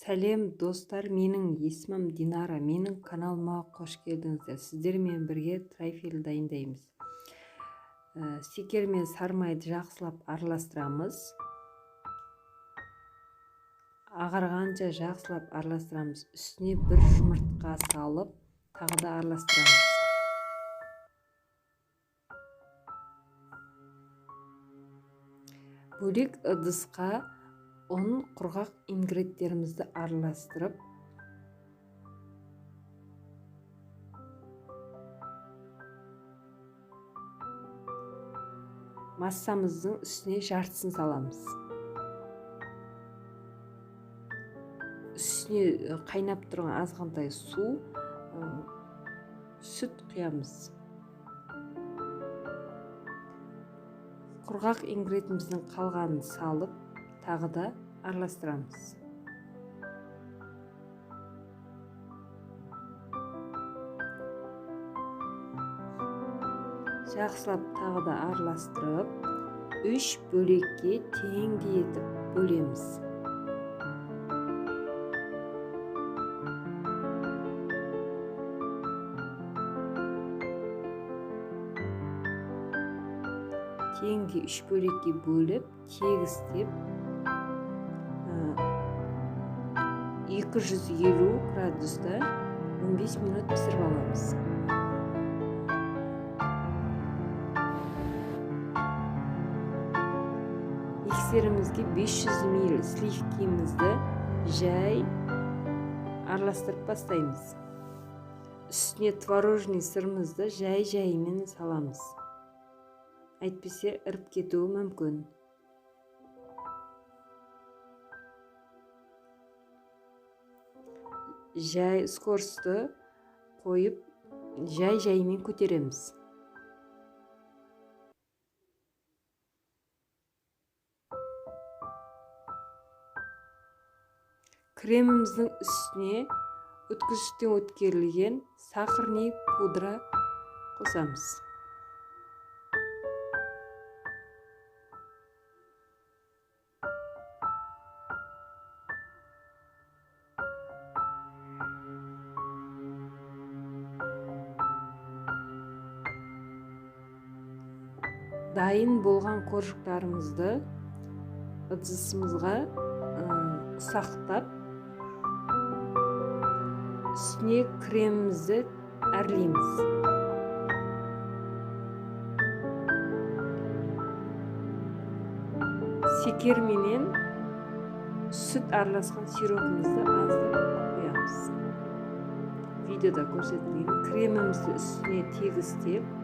Сәлем, достар, менің есімім Динара, менің каналыма қош келдіңіздер. Сіздермен бірге трайфел дайындаймыз. Шекер мен сармайды жақсылап араластырамыз. Ағарғанша жақсылап араластырамыз. Үстіне бір жұмыртқа салып, тағы да араластырамыз. Бөлек ыдысқа ұн, құрғақ ингредиенттерімізді араластырып, массамыздың үстіне жартысын саламыз. Үстіне қайнап тұрған азғантай су, сүт құямыз. Құрғақ ингредиентіміздің қалғанын салып, тағы да араластырамыз. Жақсылап тағы да араластырып, 3 бөлекке теңдей етіп бөлеміз. Теңдей 3 бөлекке бөліп, тегістеп 250 градуста 15 минут пісіріп аламыз. Миксерімізге 500 мл сливкимізді жай араластырып бастаймыз. Үстіне творожный сырымызды жай-жайымен саламыз. Әйтпесе іріп кетуі мүмкін. Жай скоросты қойып, жай-жайымен көтереміз. Креміміздің үстіне өткізгіштен өткерілген сахарный пудра қосамыз. Дайын болған коржиктарымызды ыдысымызға ұсақтап, үстіне кремімізді әрлейміз. Шекер менен сүт араласқан сиропымызды аздап құямыз. Видеода көрсетілген кремімізді үстіне тегістеп,